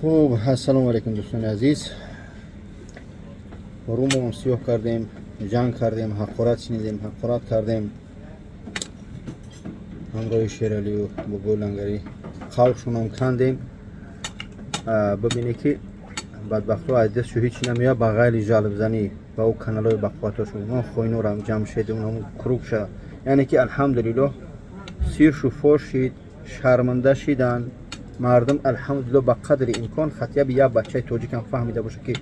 Хуб, ассалому алайкум, дӯстони азиз. Рӯмон сиёҳ кардем, ҷанг кардем, ҳақорат шинидем, ҳақорат кардем. Ҳамроҳи Шералию Бобои Лангарӣ қалбшонам кандем. Бибине, ки бадбахтҳо аз дастшу ҳеч намеояд, ба ғайри жалобзанӣ ба ӯ каналҳои бақувватошон, он хоинорам, Ҷамшед, ҳамун кругша. Яъне ки, алҳамдулиллоҳ, сиршу фош шид, шарманда шиданд мардум. Алҳамдулиллоҳ, ба қадри имкон хотя бы як бачаи тоҷикам фаҳмида бошад, ки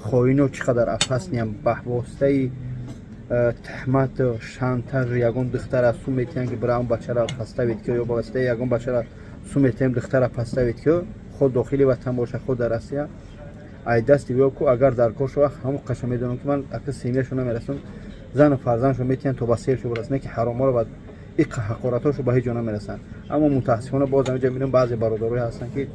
хоино чӣ қадар опасныян. Ба воситаи туҳмату шантажу ягон духтара сум метиҳанд, ки бира, он бачара подставить ки, ё ба воситаи ягон бачара сум метиҳем, духтара подставить ки, худ дохили ватан боша, худ дар Россия. Ай дасти вё ку, агар дар кор шава, ҳамон қаша медонам, ки ман ака семьяшо намерасам, зану фарзандшо метиҳанд, то ба сершо бирасанд, не ки ҳароморо ба иқа ҳақоратҳошо ба ҳеҷ ҷо намерасанд. Аммо мутаассифона, боз ҳамиҷа мебинам, баъзе бародарое ҳастанд, ки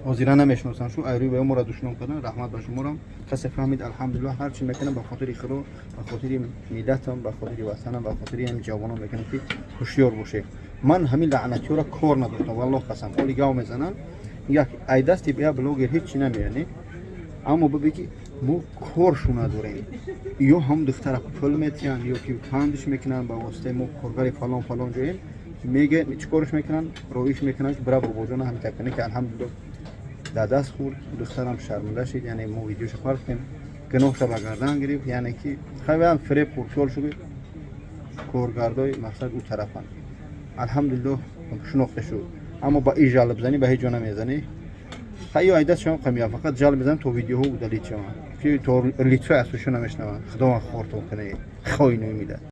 ҳозира намешиносанд, шу айрӯи ба моро душном кардан. Раҳмат ба шуморам. Касе фаҳмид, алҳамдулиллоҳ. Ҳар чи мекунам, ба хотири Худо, ба хотири миллатам, ба хотири ватанам, ба хотири ҳами ҷавонон мекунам, ки ҳушёр бошед. Ман ҳамин лаънатиёро кор надоштам, валлоҳ қасам. Оли гав мезананд, як ай дасти як блогер ҳеҷ чи намеяне. Аммо биби, ки мо коршу надорем. Ё ҳам духтара пул метиҳанд, ё ки фандш мекунанд, ба воситаи мо коргари фалон фалон ҷоем мега, чӣ корш мекунанд, роиш мекунанд, ки бира, бобоҷона, ҳамин такане, ки алҳамдулиллоҳ, дар даст хӯрд, духтарам шарманда шид. Яъне мо видеошо партем, гуноҳша ба гардан гирифт. Яъне ки хайвам фиреб хӯрд, хиёл шуд, коргардои мақсад ӯ тарафанд. Алҳамдулиллоҳ, шинохта шуд. Аммо ба и жалобзанӣ ба ҳеҷ ҷо намезанӣ. Ҳайё, ай дастшон қамия, фақат жалоб мезанам, то видеоҳо удалить шаванд, ки то лицои асосишо намешнаванд. Худованд хортон кунад, хоинои миллат.